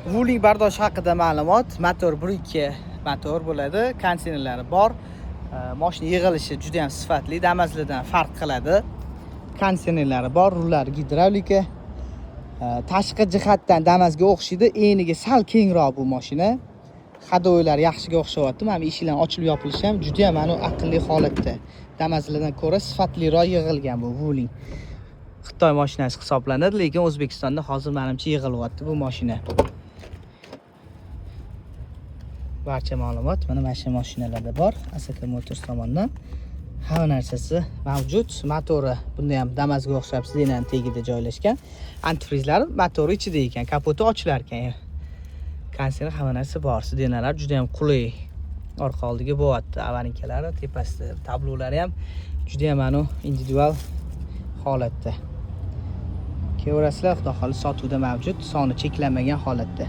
Wuling bardosh haqida ma'lumot. Motor 1.2 motor bo'ladi, konditsionerlari bor. Moshina yig'ilishi juda ham sifatli, Damazlardan farq qiladi. Konditsionerlari bor, rullari gidravlika. Tashqi jihatdan Damazga o'xshaydi, eniga sal kengroq bu mashina. Ходовой lari yaxshiga o'xshayapti. Mana bu eshiklarni ochilib yopilishi ham juda ham mana aqlli holatda. Damazlardan ko'ra sifatliroq yig'ilgan bu Wuling. Xitoy mashinasi hisoblanadi, lekin O'zbekistonda hozir menimcha yig'ilyapti bu mashina. Barcha ma'lumot mana shu mashinalarda bor. Asaka Motors tomonidan hamma narsasi mavjud. Motori bunda ham Damazga o'xshab сиденье ni tagida joylashgan. Antifrizlari motori ichida ekan, kapoti ochilar ekan. Konditsioner, hamma narsa bor. Сиденье lar juda ham qulay. Orqa oldiga bo'lyapti. Аварийка lari, tepasida tablolari ham juda ham anu individual holatda. Kelaverasizlar, xudo xohlasa, sotuvda mavjud, soni cheklanmagan holatda.